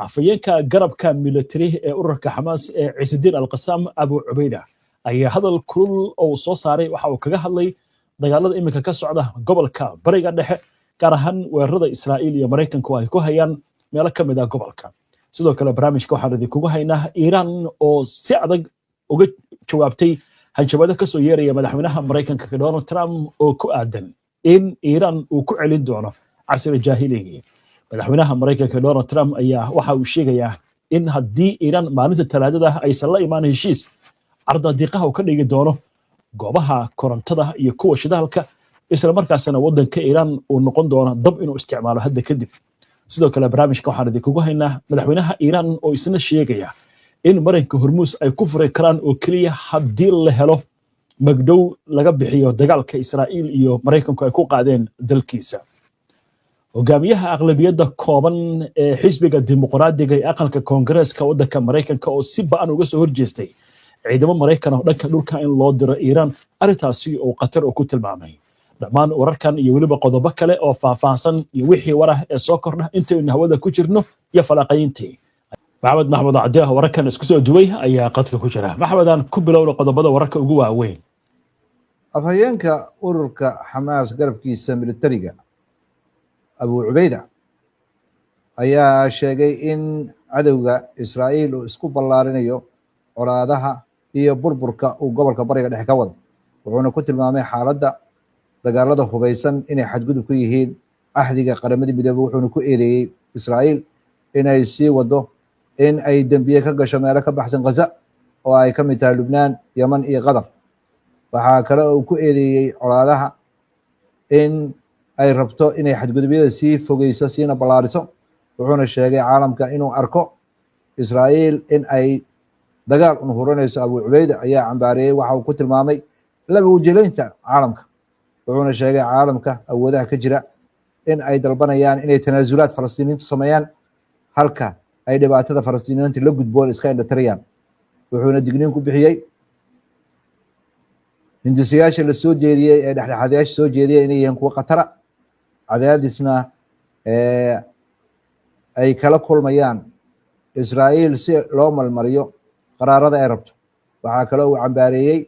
Afhayeenka garabka military ee ururka Xamaas ee Ciisudiin Alqasaam, Abu Cubayda, ayaa hadal kulul oo soo saaray waxa uu kaga hadlay dagaalada iminka ka socda gobolka Bariga Dhexe, gaar ahaan weerarada Israa'iil iyo Maraykanku ay ku hayaan meelo ka mid ah gobolka. Sidoo kale barnaamijka waxaan idinkugu haynaa Iiraan oo si adag uga jawaabtay hanjabaado kasoo yeeraya madaxweynaha Maraykanka Donald Trump oo ku aadan in Iiraan uu ku celin doono casri jaahiligii. Madaxweynaha Maraykanka Donald Trump ayaa waxa uu sheegayaa in haddii Iiraan maalinta Talaadada aysan la imaan heshiis, cardadiiqaha uu ka dhigi doono goobaha korontada iyo kuwa shidaalka, isla markaasna waddanka Iiraan uu noqon doono dab inuu isticmaalo hadda kadib. Sidoo kale barnaamijka waxaan idinkugu haynaa madaxweynaha Iiraan oo isna sheegaya in marinka Hormuus ay ku furi karaan oo keliya haddii la helo magdhow laga bixiyo dagaalka Israa'iil iyo Maraykanku ay ku qaadeen dalkiisa. Hogaamiyaha aqlabiyadda kooban ee xisbiga Dimuqraadiga ee aqalka Koongareeska waddanka Maraykanka oo si ba'an uga soo horjeestay ciidamo Maraykan oo dhanka dhulka in loo diro Iiraan, arrintaasi uu khatar uu ku tilmaamay. Dhammaan wararkan iyo weliba qodobo kale oo faahfaahsan iyo wixii warah ee soo kordha intaynu hawada ku jirno iyo falaaqayntii, Maxamed Maxmud Cabdi ah wararkan isku soo duway ayaa qadka ku jira. Maxmed, aan ku bilowna qodobada wararka ugu waaweyn. Afhayeenka ururka Xamaas garabkiisa militariga, Abu Cubeyda, ayaa sheegay in cadowga Israa'iil uu isku ballaarinayo colaadaha iyo burburka uu gobolka Bariga Dhexe ka wado, wuxuuna ku tilmaamay xaaladda dagaalada hubaysan inay xadgudub ku yihiin axdiga Qaramada Midoobey, wuxuuna ku eedeeyey Israa'iil inay sii wado in ay dembiye ka gasho meelo ka baxsan Ghaza oo ay ka mid tahay Lubnaan, Yeman iyo Qatar. Waxaa kale oo uu ku eedeeyey colaadaha in ay rabto inay xadgudubyada sii fogeyso siina ballaariso, wuxuuna sheegay caalamka inuu arko Israa'iil in ay dagaal un huranayso. Abu Cubeyda ayaa cambaareeyey waxa uu ku tilmaamay laba wajileynta caalamka, wuxuuna sheegay caalamka awoodaha ka jira in ay dalbanayaan inay tanaasulaad Falastiiniyiintu sameeyaan, halka ay dhibaatada Falastiiniyiinta la gudboon iska indhatirayaan, wuxuuna digniin ku bixiyey hindisayaasha la soo jeediyey ee dhexdhexaadayaasha soo jeediyey inay yihiin kuwo khatara, cadaadisna ay kala kulmayaan Israa'iil si loo malmariyo qaraarada ay rabto. Waxaa kaloo uu cambaareeyey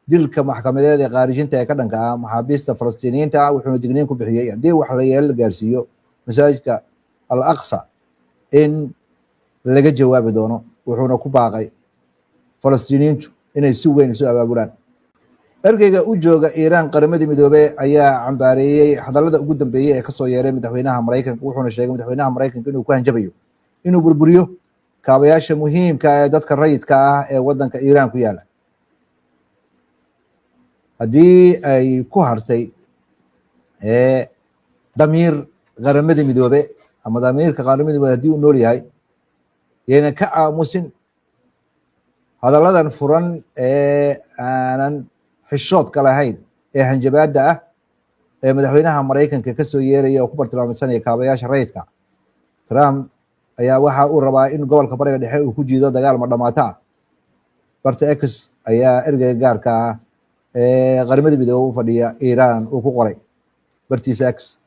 dilka maxkamadeed ee khaarijinta ee ka dhanka ah maxaabiista Falastiiniyiinta ah, wuxuuna digniin ku bixiyey haddii wax la yeelo la gaarsiiyo masaajidka Al Aqsa in laga jawaabi doono, wuxuuna ku baaqay Falastiiniyiintu inay si weyn isu abaabulaan. Ergeyga u jooga Iiraan Qaramada Midoobey ayaa cambaareeyey hadallada ugu dambeeyey ee kasoo yeeray madaxweynaha Maraykanka, wuxuuna sheegay madaxweynaha Maraykanka inuu ku hanjabayo inuu burburiyo kaabayaasha muhiimka ee dadka rayidka ah ee waddanka Iiraan ku yaala haddii ay ku hartay damiir Qaramada Midoobe ama damiirka Qaramada Midoobe haddii uu nool yahay, yaynan ka aamusin hadalladan furan ee aanan xishoodka lahayn ee hanjabaadda ah ee madaxweynaha Maraykanka kasoo yeeraya oo ku bartilmaameysanaya kaabayaasha rayidka. Trump ayaa waxa uu rabaa in gobolka Bariga Dhexe uu ku jiido dagaal ma dhamaato ah. Barta X ayaa ergeyga gaarka ah ee Qaramada Midoobe u fadhiya Iiraan uu ku qoray bartiisa X.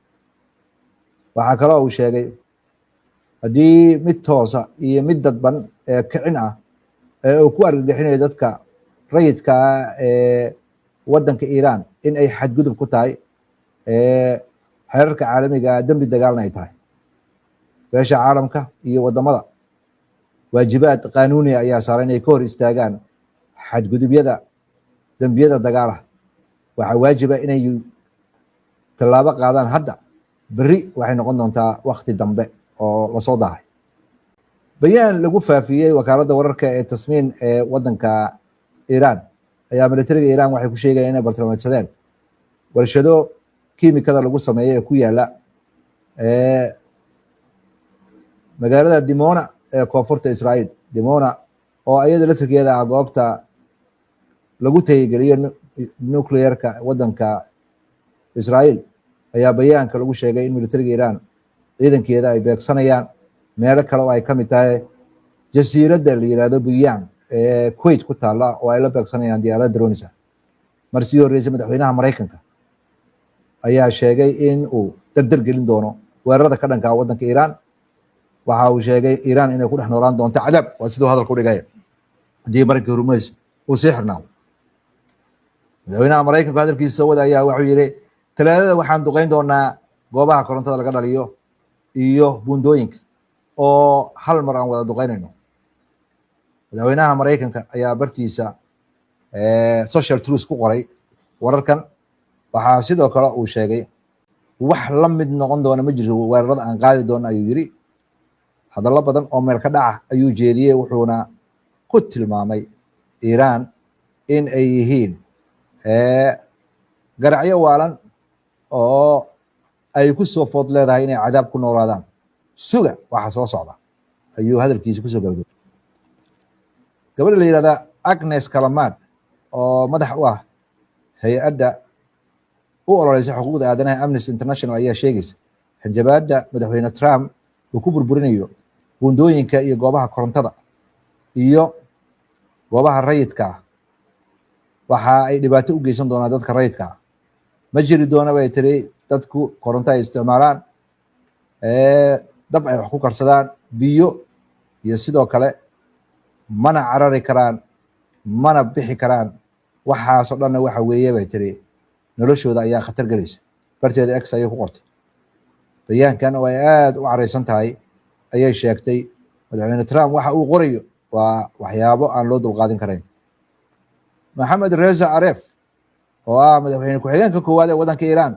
Waxaa kaloo uu sheegay haddii mid toosa iyo mid dadban ee kicin ah ee uu ku argagixinayo dadka rayidka ah ee waddanka Iiraan in ay xadgudub ku tahay xeerarka caalamiga, dembi dagaalna ay tahay. Beesha caalamka iyo waddamada waajibaad qaanuuniya ayaa saaran inay ka hor istaagaan xadgudubyada dembiyada dagaalaha. Waxaa waajiba inay tallaabo qaadaan hadda, berri waxay noqon doontaa wakti dambe oo lasoo daahay. Bayaan lagu faafiyey wakaaladda wararka ee Tasmiin ee waddanka Iiraan ayaa militariga Iiraan waxay ku sheegayaan inay bartilmaameysadeen warshado kiimikada lagu sameeyo ee ku yaala magaalada Dimona ee koonfurta Israa'iil. Dimona oo iyada laftirkeeda ah goobta lagu tayageliyo nuclearka waddanka Israa'iil ayaa bayaanka lagu sheegay in militariga Iiraan ciidankeeda ay beegsanayaan meelo kale oo ay ka mid tahay jasiiradda la yihahdo Buyam ee Kuwait ku taalla oo ay la beegsanayaan diyaarada drones ah. Mar sii horreysay madaxweynaha Maraykanka ayaa sheegay in uu dardar gelin doono weerarada ka dhanka ah waddanka Iiraan. Waxa uu sheegay Iiraan inay ku dhex noolaan doonto cadaab, waa siduu hadalku dhigaya, haddii marinka Hormuus uu sii xirnaado. Madaxweynaha Maraykanku hadalkiisa soo wada ayaa wuxuu yidhi: "Talaadada waxaan duqeyn doonaa goobaha korontada laga dhaliyo iyo buundooyinka oo hal mar aan wada duqeynayno." Madaxweynaha Maraykanka ayaa bartiisa Social Truth ku qoray wararkan. Waxaa sidoo kale uu sheegay wax la mid noqon doona ma jirto weerarada aan qaadi doono, ayuu yiri. Hadallo badan oo meel ka dhaca ayuu jeediyey, wuxuuna ku tilmaamay Iiraan in ay yihiin garacyo waalan oo ay ku soo food leedahay inay cadaab ku noolaadaan. "Suga waxa soo socda," ayuu hadalkiisa kusoo gabagabay. Gabadha la yihahda Agnes Callamard, oo madax u ah hay-adda u ololeysa xuquuqda aadanaha Amnesty International, ayaa sheegaysa hanjabaadda madaxweyne Trump uu ku burburinayo buundooyinka iyo goobaha korontada iyo goobaha rayidka ah waxa ay dhibaato u geysan doonaan dadka rayidka ah. "Ma jiri doona," bay tiri, "dadku koronto ay isticmaalaan, dab ay wax ku karsadaan, biyo iyo sidoo kale mana carari karaan, mana bixi karaan. Waxaasoo dhanna waxa weeye," bay tiri, "noloshooda ayaa khatar gelaysa." Barteeda X ayay ku qortay bayaankan oo ay aada u caraysan tahay. Ayay sheegtay madaxweyne Trump waxa uu qorayo waa waxyaabo aan loo dulqaadin karayn. Maxamed Reza Aref, oo ah madaxweyne ku-xigeenka koowaad ee waddanka Iiraan,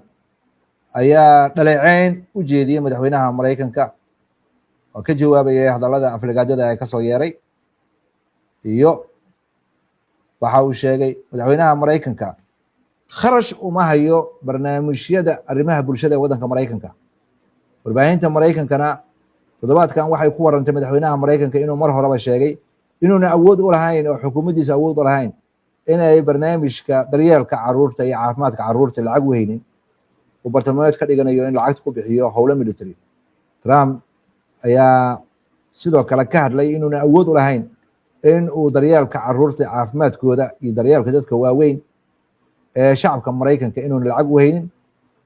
ayaa dhaleeceyn u jeediyey madaxweynaha Maraykanka oo ka jawaabayay hadallada aflagaadada ee kasoo yeeray. Iyo waxa uu sheegay madaxweynaha Maraykanka kharash uma hayo barnaamijyada arrimaha bulshada ee waddanka Maraykanka. Warbaahinta Maraykankana toddobaadkan waxay ku warantay madaxweynaha Maraykanka inuu mar horeba sheegay inuuna awood u lahayn oo xukuumaddiisa awood u lahayn inay barnaamijka daryeelka caruurta iyo caafimaadka caruurta lacag u haynin, uu bartilmaameed ka dhiganayo in lacagta ku bixiyo howlo military. Trump ayaa sidoo kale ka hadlay inuuna awood u lahayn in uu daryeelka caruurta, caafimaadkooda iyo daryeelka dadka waaweyn ee shacabka Maraykanka inuuna lacag u haynin,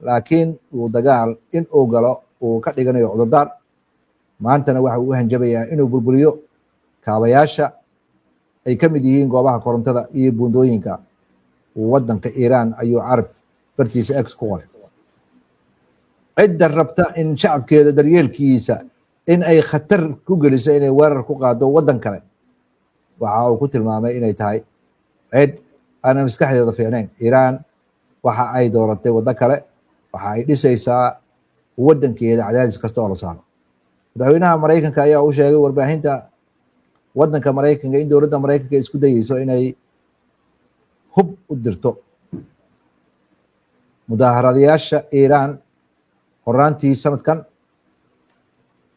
laakiin uu dagaal in uu galo uu ka dhiganayo cudurdaar. Maantana waxa uu u hanjabayaa inuu burburiyo kaabayaasha ay ka mid yihiin goobaha korontada iyo buundooyinka waddanka Iiraan, ayuu Caraf bartiisa X ku qoray. Cidda rabta in shacabkeeda daryeelkiisa in ay khatar ku geliso inay weerar ku qaado waddan kale, waxa uu ku tilmaamay inay tahay cid aanan maskaxdeeda fiicnayn. Iiraan waxa ay dooratay waddo kale, waxa ay dhisaysaa waddankeeda cadaadis kasta oo la saaro. Madaxweynaha Maraykanka ayaa u sheegay warbaahinta waddanka Maraykanka in dowladda Maraykanka isku dayeyso inay hub u dirto mudaharadayaasha Iiraan horaantii sanadkan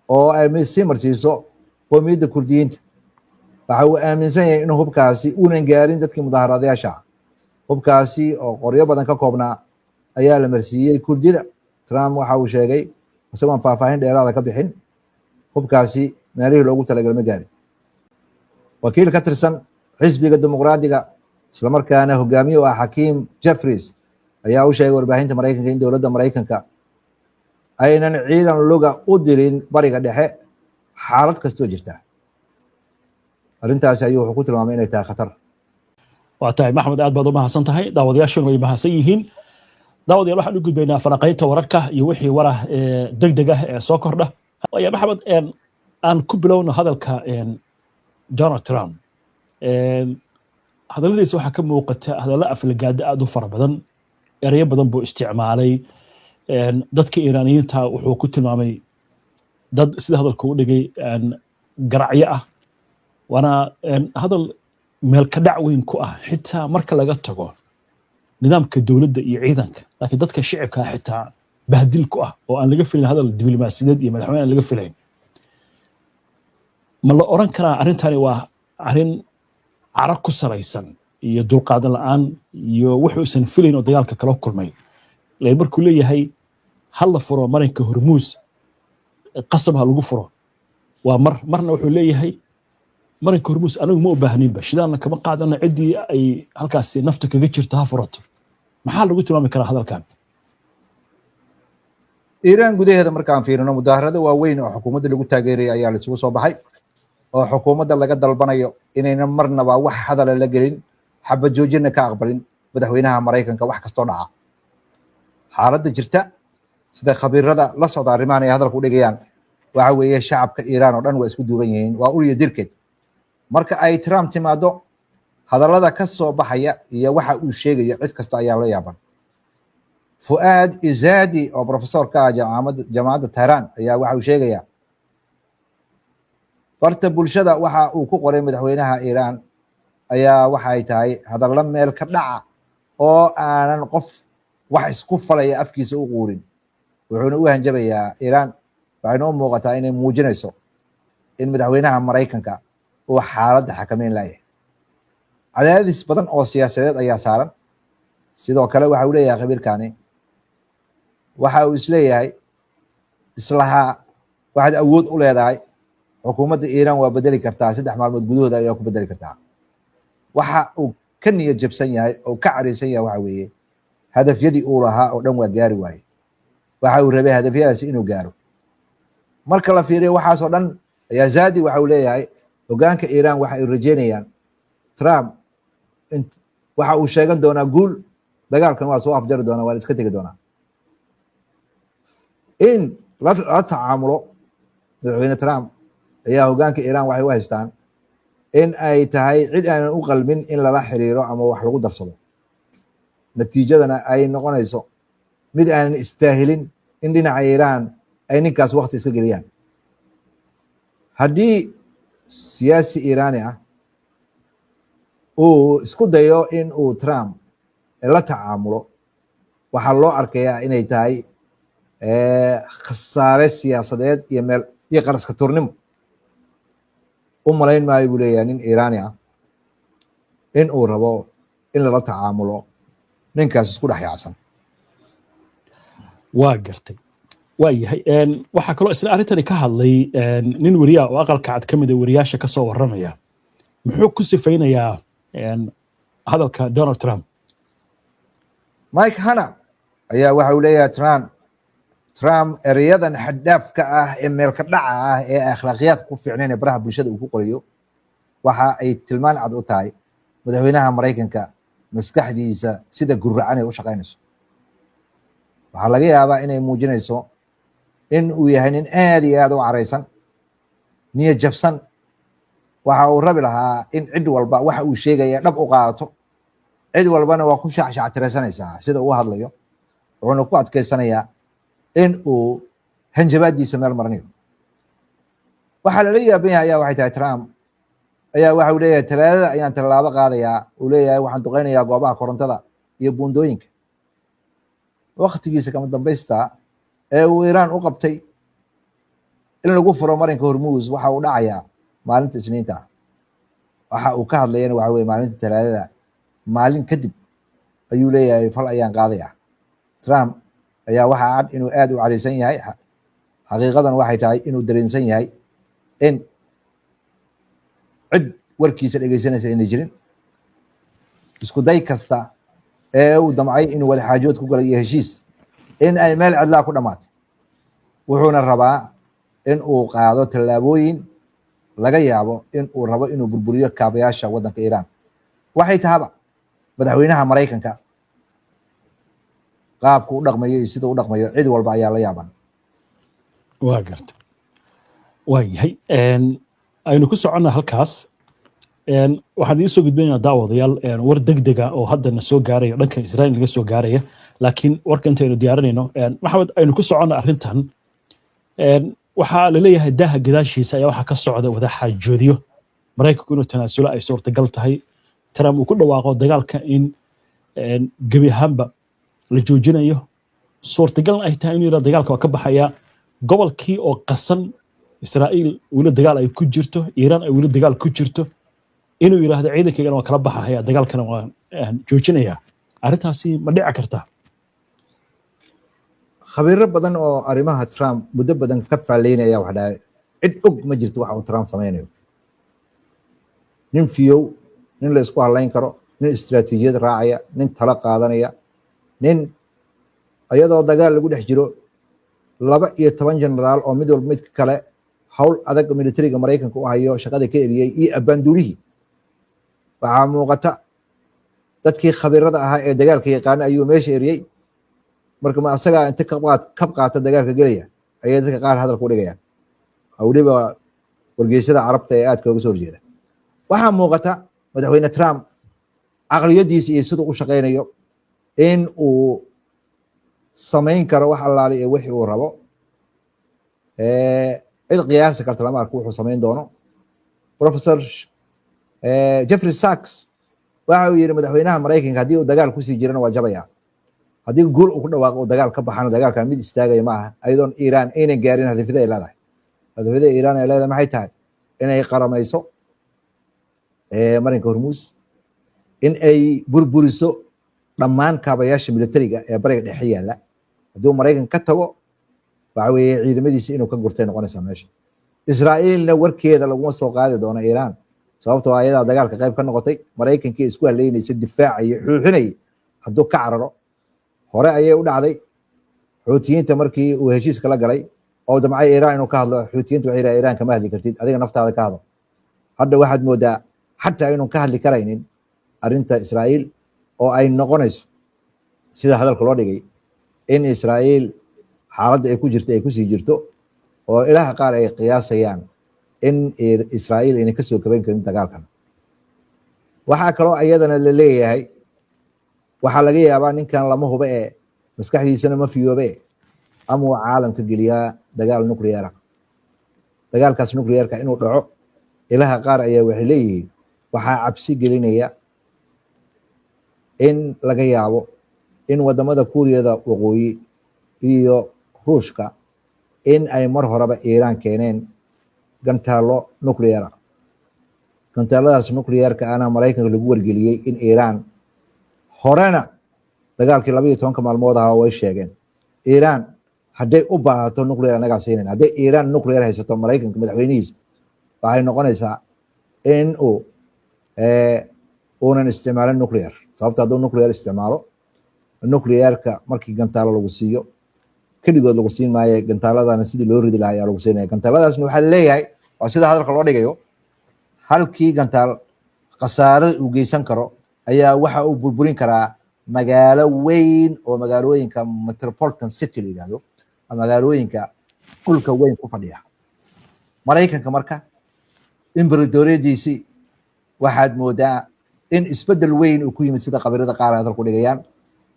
oo ay sii marsiiso qoomiyadda Kurdiyiinta. Waxa uu aaminsan yahay in hubkaasi uunan gaarin dadkii mudaharadayaasha ah. Hubkaasi oo qoryo badan ka koobnaa ayaa la marsiiyey Kurdida. Trump waxa uu sheegay, isagoon faahfaahin dheeraada ka bixin, hubkaasi meelihii loogu talagalay ma gaarin. Wakiil ka tirsan xisbiga Dimuqraadiga, islamarkaana hogaamiye u ah, Xakiim Jeffries, ayaa u sheegay warbaahinta Maraykanka in dowladda Maraykanka aynan ciidan luga u dirin Bariga Dhexe xaalad kastoo jirta. Arrintaasi ayuu wuxuu ku tilmaamay inay tahay khatar. Waa tahay, Maxmed, aad baad u mahadsan tahay. Daawadayaashuna way mahadsan yihiin. Daawadayaal, waxaan u gudbaynaa falanqaynta wararka iyo wixii warah deg deg ah ee soo kordha. Aya Maxmed, aan ku bilowno hadalka Donald Trump. Hadalladiisa waxaa ka muuqata hadallo aflagaado aad u fara badan, ereyo badan buu isticmaalay. Dadka Iiraaniyiinta wuxuu ku tilmaamay dad, sida hadalka u dhigay, garacyo ah, waana hadal meel ka dhac weyn ku ah xitaa marka laga tago nidaamka dowladda iyo ciidanka, laakiin dadka shicibka xitaa bahdil ku ah oo aan laga filayn hadal diblomaasiyadeed iyo madaxweyne aan laga filayn. Ma la oran karaa arrintani waa arrin caro ku salaysan iyo dulqaadan la'aan iyo wuxuusan filayn oo dagaalka kala kulmay? Lan markuu leeyahay ha la furo marinka Hormuus, qasab ha lagu furo, waa mar marna wuxuu leeyahay marinka Hormuus anigu ma u baahninba, shidaalna kama qaadana, ciddii ay halkaasi nafta kaga jirto ha furato. Maxaa lagu tilmaami karaa hadalkan? Iiraan gudaheeda markaan fiirino, mudaharado waaweyn oo xukuumadda lagu taageeraya ayaa la isugu soo baxay, oo xukuumadda laga dalbanayo inayna marnaba wax hadala la gelin, xabad joojina ka aqbalin madaxweynaha Maraykanka wax kastoo dhaca. Xaaladda jirta, sida khabiirada la socda arrimahan ay hadalka u dhigayaan, waxa weeye shacabka Iiraan oo dhan waa isku duuban yihiin, waa ul iyo diirkeed. Marka ay Trump timaado, hadallada ka soo baxaya iyo waxa uu sheegayo cid kasta ayaa la yaaban. Fu'aad Izadi oo professor ka ah jaamacadda Tehran ayaa waxa uu sheegayaa barta bulshada waxa uu ku qoray madaxweynaha Iiraan ayaa waxay tahay hadallo meel ka dhaca oo aanan qof wax isku falaya afkiisa u quurin. Wuxuuna u hanjabayaa Iiraan, waxayna u muuqataa inay muujinayso in madaxweynaha Maraykanka uu xaaladda xakameyn layahay. Cadaadis badan oo siyaasadeed ayaa saaran. Sidoo kale waxa uu leeyahay khabiirkani, waxa uu isleeyahay islahaa waxaad awood u leedahay xukuumadda Iiraan waa bedeli kartaa, 3 maalmood gudahooda ayaa ku bedeli kartaa. Waxa uu ka niyad jabsan yahay oo ka caraysan yahay waxa weeye hadafyadii uu lahaa oo dhan waa gaari waaye. Waxa uu rabay hadafyadaasi inuu gaaro. Marka la fiiriyo waxaasoo dhan ayaa Zadi waxa uu leeyahay hogaanka Iiraan waxa ay rajeynayaan Trump waxa uu sheegan doonaa guul, dagaalkan waa soo afjari doonaa, waa la iska tegi doonaa. In la tacaamulo madaxweyne Trump ayaa hogaanka Iiraan waxay u haystaan in ay tahay cid aanan u qalmin in lala xiriiro ama wax lagu darsado, natiijadana ay noqonayso mid aanan istaahilin in dhinaca Iiraan ay ninkaas wakti iska geliyaan. Haddii siyaasi Iiraani ah uu isku dayo in uu Trump la tacaamulo, waxaa loo arkayaa inay tahay khasaare siyaasadeed iyo meel iyo qaraska turnimo. U malayn maayo, buu leeyahay, nin Iiraani ah in uu rabo in lala tacaamulo ninkaas isku dhex yaacsan. Waa gartay, waa yahay. Waxaa kaloo isla arrintani ka hadlay nin weriya oo Aqalka Cad ka mid a weriyaasha ka soo warramaya. Muxuu ku sifaynayaa hadalka Donald Trump? Mike Hanna ayaa waxa uu leeyahay Trump ereyadan xaddhaafka ah ee meelka dhaca ah ee akhlaaqiyaadka ku fiicnayn ee baraha bulshada uu ku qorayo waxa ay tilmaan cad u tahay madaxweynaha Maraykanka maskaxdiisa sida guracan ay u shaqaynayso. Waxaa laga yaabaa inay muujinayso in uu yahay nin aad iyo aad u caraysan, niyad jabsan. Waxa uu rabi lahaa in cid walba waxa uu sheegaya dhab u qaadato, cid walbana waa ku shacshactiraysanaysaa sida uu hadlayo. Wuxuuna ku adkaysanayaa in uu hanjabaadiisa meel marinayo. Waxaa lala yaaban yahay ayaa waxay tahay Trump ayaa waxa uu leeyahay Talaadada ayaan tallaabo qaadayaa. Uu leeyahay waxaan duqeynayaa goobaha korontada iyo buundooyinka. Waktigiisa kama dambaysta ee uu Iiraan u qabtay in lagu furo marinka Hormuus waxa uu dhacayaa maalinta Isniinta ah. Waxa uu ka hadlayana waxa weye maalinta Talaadada, maalin kadib ayuu leeyahay fal ayaan qaadaya. Trump ayaa waxaa cad inuu aad u caraysan yahay. Xaqiiqadan waxay tahay inuu dareensan yahay in cid warkiisa dhegeysanaysa inay jirin. Isku day kasta ee uu damcay inuu wadaxaajood ku galay iyo heshiis in ay meel cidlaa ku dhamaatay, wuxuuna rabaa in uu qaado tallaabooyin laga yaabo in uu rabo inuu burburiyo kaabayaasha waddanka Iiraan. Waxay tahaba madaxweynaha Maraykanka qaabku u dhaqmayo iyo sida u dhaqmayo cid walba ayaa la yaaban. Waa garta, waa yahay. Aynu ku soconna halkaas. Waxaan idiin soo gudbinaynaa, daawadayaal, war degdega oo haddana soo gaaraya, dhanka Israel naga soo gaaraya. Laakiin warka intaynu diyaarinayno, Maxamed, aynu ku soconna arrintan. Waxaa la leeyahay daaha gadaashiisa ayaa waxaa ka socda wada xaajoodiyo Maraykanku inuu tanaasulo ay suurtagal tahay, Trump uu ku dhawaaqo dagaalka in gebi ahaanba la joojinayo, suurtagalna ay tahay inuu yidhahdo dagaalka waa ka baxaya. Gobolkii oo qasan, Israa'iil weli dagaal ay ku jirto, Iiraan ay weli dagaal ku jirto, inuu yidhaahdo ciidankaygana waa kala baxahaya, dagaalkana waa joojinaya, arrintaasi ma dhici kartaa? Khabiiro badan oo arrimaha Trump muddo badan ka faalleynaya waxa dhahay cid og ma jirto waxa uu Trump sameynayo. Nin fiyow, nin la isku halayn karo, nin istiraatiijiyad raacaya, nin talo qaadanaya, nin iyadoo dagaal lagu dhex jiro. 12 generaal oo mid walba mid kale hawl adag militariga Maraykanka u hayo shaqada ka eriyey iyo abbaanduulihii. Waxaa muuqata dadkii khabiirada ahaa ee dagaalka yaqaana ayuu meesha eriyey. Marka ma asagaa inta kab qaata dagaalka gelaya ayay dadka qaar hadalka u dhigayaan, weliba wargeysyada Carabta ee aadka uga soo horjeeda. Waxaa muuqata madaxweyne Trump caqliyadiisa iyo siduu u shaqaynayo in uu samayn karo wax allaali ee wixii uu rabo. Cid qiyaasi karta lama arko wuxuu samayn doono. Professor Jeffrey Sachs waxa uu yihi, madaxweynaha Maraykanka haddii uu dagaal kusii jirana waa jabaya, haddii guul uu ku dhawaaqo uu dagaal ka baxana dagaalkan mid istaagaya ma aha, ayadoon Iiraan aynan gaarin hadafyada ay leedahay. Hadafyada Iiraan ay leedahay maxay tahay? Inay qaramayso marinka Hormuus, in ay burburiso dhammaan kaabayaasha militariga ee Bariga Dhexe yaalla. Hadduu Maraykan ka tago, waxa weeye ciidamadiisa inuu ka gurtay noqonaysaa meesha. Israa'iilna warkeeda laguma soo qaadi doono Iiraan, sababtoo ayadaa dagaalka qayb ka noqotay. Maraykankii isku haleynaysa, difaacaya, xuuxinayay, hadduu ka cararo, hore ayay u dhacday. Xuutiyiinta markii uu heshiiska la galay oo damcay Iiraan inuu ka hadlo, Xuutiyiinta waxay yidhaha, "Iiraan kama hadli kartid, adiga naftaada ka hadal." Hadda waxaad moodaa xataa inuu ka hadli karaynin arrinta Israa'iil, oo ay noqonayso sida hadalka loo dhigay in Israa'iil xaaladda ay ku jirto ay kusii jirto, oo ilaha qaar ay qiyaasayaan in Israa'iil ayna kasoo kaban karin dagaalkan. Waxaa kaloo iyadana la leeyahay, waxaa laga yaabaa ninkan lama huba ee maskaxdiisana ma fiyoobe ama uu caalamka geliyaa dagaal nuclear. Dagaalkaas nuclearka inuu dhaco, ilaha qaar ayaa waxay leeyihiin waxaa cabsi gelinaya in laga yaabo in wadamada Kuuriyada Waqooyi iyo Ruushka in ay mar horeba Iiraan keeneen gantaallo nuclear. Gantaaladaas nuclearka ana Maraykanka lagu wargeliyey in Iiraan horena dagaalkii 12-ka maalmood ahaa way sheegeen, Iiraan hadday u baahato nuclear annagaa siinayn. Hadday Iiraan nuclear haysato, Maraykanka madaxweynihiisa waxay noqonaysaa in uu uunan isticmaalin nuclear, sababta hadduu nuclear isticmaalo, nuclearka markii gantaalo lagu siiyo keligood lagu siin maayo, gantaaladana sidii loo ridi lahaa ayaa lagu siinaya. Gantaaladaasna waxaa leeyahay, waa sida hadalka loo dhigayo, halkii gantaal khasaarada uu geysan karo ayaa waxa uu burburin karaa magaalo weyn oo magaalooyinka metropolitan city la yidhahdo, magaalooyinka dhulka weyn ku fadhiya. Maraykanka marka imberadoriyadiisii waxaad moodaa in isbedel weyn uu ku yimid, sida khabiirada qaar ay hadalku dhigayaan.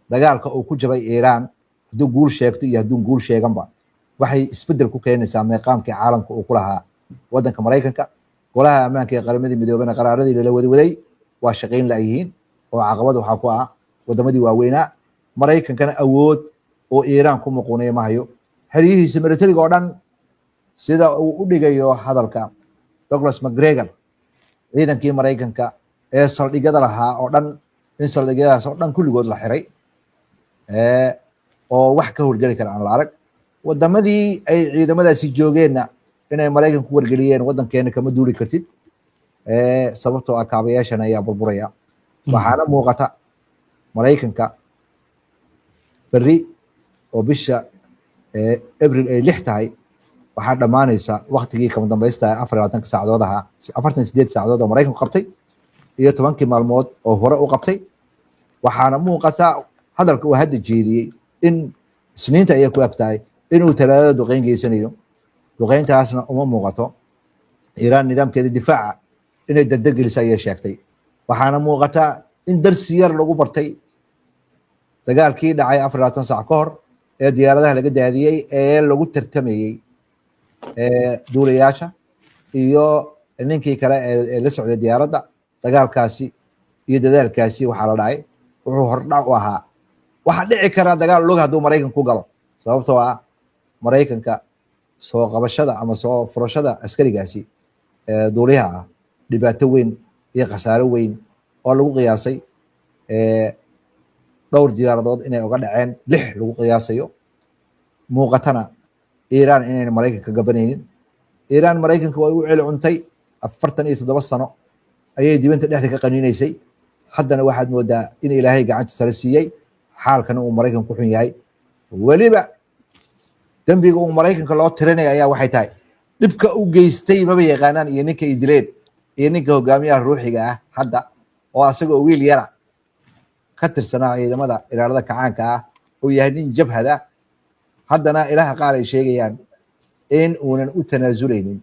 Dagaalka uu ku jabay Iiraan, hadduu guul sheegto iyo hadduu guul sheeganba, waxay isbedel ku keenaysaa meeqaamkii caalamka uu ku lahaa waddanka Maraykanka. Golaha Ammaanka ee Qaramadii Midoobena qaraaradii lala wadwaday waa shaqayn la'yihiin, oo caqabad waxaa ku ah wadamadii waaweynaa. Maraykankana awood oo Iiraan ku muquunaya ma hayo. Xeryihiisa militariga oo dhan, sida uu u dhigayo hadalka Douglas Macgregor, ciidankii Maraykanka ee saldhigyada lahaa oo dhan, in saldhigyadaas oo dhan kulligood la xiray oo wax ka howlgeli kara aan la arag. Wadamadii ay ciidamadaasi joogeenna inay Maraykan ku wargeliyeen, "Waddankeena kama duuli kartid," sababtoo ah kaabayaashan ayaa burburaya. Waxaana muuqata Maraykanka berri oo bisha Abril ay 6 tahay waxaa dhammaanaysa waktigii kama dambaysta, 24-ka saacadood ahaa, 48 saacadood oo Maraykanku qabtay iyo 10-kii maalmood oo hore u qabtay. Waxaana muuqata hadalka uu hadda jeediyey in Isniinta ayay ku eg tahay, inuu Talaadada duqeyn geysanayo. Duqeyntaasna uma muuqato Iiraan nidaamkeeda difaaca inay degdeg gelisa ayay sheegtay. Waxaana muuqata in darsi yar lagu bartay dagaalkii dhacay 24 saac ka hor ee diyaaradaha laga daadiyey ee lagu tartamayey duulayaasha iyo ninkii kale ee la socday diyaaradda. Dagaalkaasi iyo dadaalkaasi waxaa la dhacay wuxuu hordhac u ahaa waxaa dhici karaa dagaal lug hadduu Maraykan ku galo, sababtoo ah Maraykanka soo qabashada ama soo furashada askarigaasi duuliyaha ah dhibaato weyn iyo khasaaro weyn oo lagu qiyaasay dhowr diyaaradood inay uga dhaceen, lix lagu qiyaasayo. Muuqatana Iiraan inayna Maraykanka gabanaynin. Iiraan Maraykanka way u celi cuntay, 47 sano ayay dibinta dhexda ka qaniinaysay. Haddana waxaad moodaa in Ilaahay gacanta sare siiyey, xaalkana uu Maraykan ku xun yahay weliba. Dembiga uu Maraykanka loo tirinaya ayaa waxay tahay dhibka u geystay maba yaqaanaan, iyo ninka ay dileen iyo ninka hogaamiyaha ruuxiga ah hadda, oo asagoo wiil yara ka tirsanaa ciidamada ilaalada kacaanka ah, uu yahay nin jabhada. Haddana ilaha qaar ay sheegayaan in uunan u tanaasuleynin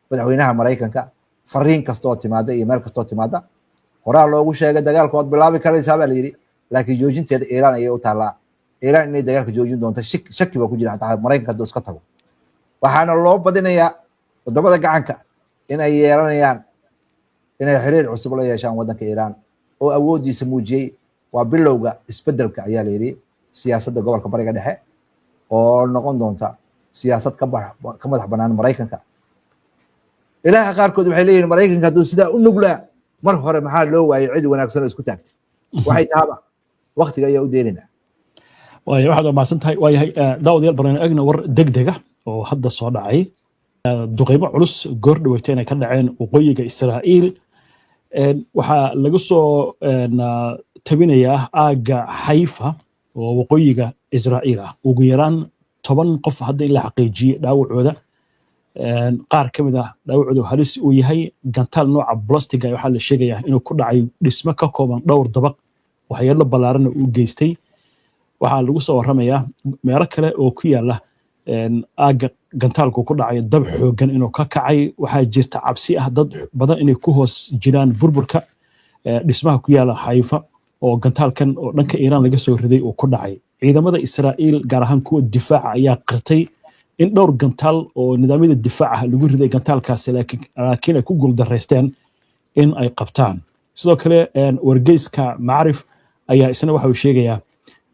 madaxweynaha Maraykanka fariin kastoo timaada iyo meel kastoo timaada. Horaa loogu sheegay dagaalka waad bilaabi karaysaa baa la yidhi, laakiin joojinteeda Iiraan ayay u taallaa. Iiraan inay dagaalka joojin doonto shaki baa ku jira, xataa Maraykanka hadduu iska tago. Waxaana loo badinayaa wadamada gacanka in ay yeelanayaan inay xiriir cusub la yeeshaan waddanka Iiraan oo awooddiisa muujiyey. Waa bilowga isbedelka ayaa la yidhi siyaasadda gobolka Bariga Dhexe, oo noqon doonta siyaasad ka madax banaan Maraykanka. Ilaha qaarkood waxay leeyihin, Maraykanka hadduu sidaa u nuglaa, mar hore maxaa loo waayay cid wanaagsan oo isku taagtay? Waxay tahaba waktiga ayaa u deynayna. Waaya, waxaad waa mahadsan tahay. Waayahay daawadayaal, balan egna war degdega oo hadda soo dhacay. Duqeymo culus goor dhaweyta inay ka dhaceen waqooyiga Israa'iil. Waxaa laga soo tabinayaa aagga Xayfa oo waqooyiga Israa'iil ah. Ugu yaraan 10 qof hadda in la xaqiijiyey dhaawacooda, qaar ka mid ah dhaawacooda halis uu yahay. Gantaal nooca ballistiga waxaa la sheegayaa inuu ku dhacay dhismo ka kooban dhowr dabaq, waxyeello ballaaranna uu geystay. Waxaa lagu soo warramayaa meelo kale oo ku yaala aagga gantaalku ku dhacay dab xooggan inuu ka kacay. Waxaa jirta cabsi ah dad badan inay ku hoos jiraan burburka dhismaha ku yaala Xayfa oo gantaalkan oo dhanka Iiraan laga soo riday uu ku dhacay. Ciidamada Israa'iil, gaar ahaan kuwa difaaca, ayaa qirtay in dhowr gantaal oo nidaamyada difaaca lagu riday gantaalkaasi, laakiin ay ku guuldaraysteen in ay qabtaan. Sidoo kale wargeyska Macrif ayaa isna waxa uu sheegayaa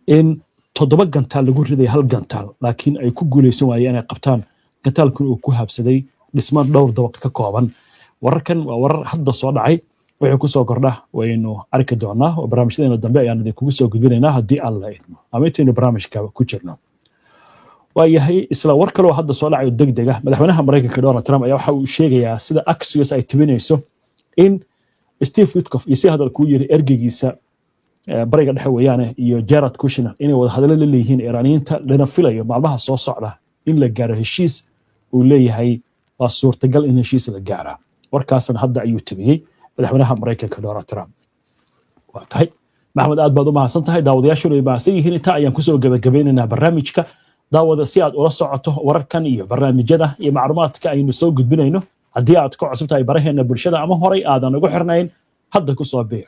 in 7 gantaal lagu riday hal gantaal, laakiin ay ku guuleysan waayeen inay qabtaan, gantaalkuna uu ku habsaday dhismo dhowr dabaq ka kooban. Wararkan waa warar hadda soo dhacay. Wixii kusoo kordha waynu arki doonaa oo barnaamijyadeena dambe ayaan idinkugu soo gudbinaynaa haddii Alla idmo ama intaynu barnaamijka ku jirno. Waayahay, isla war kaloo hadda soo dhacayo deg deg ah, madaxweynaha Maraykanka Donald Trump ayaa waxa uu sheegayaa, sida Axios ay tibinayso, in Steve Witkoff iyo si hadal kuu yiri ergeygiisa Bariga Dhexe weeyaane iyo Jared Kushner inay wada hadallo la leeyihiin Iiraaniyiinta, lana filayo maalmaha soo socda in la gaaro heshiis. Uu leeyahay waa suurtagal in heshiis la gaaraa. Warkaasna hadda ayuu tabiyey madaxweynaha Maraykanka Donald Trump. Waa tahay Maxamed, aad baad u mahadsan tahay, daawadayaashuna ay mahadsan yihiin. Intaa ayaan kusoo gebagabeynaynaa barnaamijka. Daawada, si aad ula socoto wararkan iyo barnaamijyada iyo macluumaadka aynu soo gudbinayno, haddii aad ku cusub tahay baraheena bulshada ama horay aadan ugu xirnayn, hadda kusoo biir.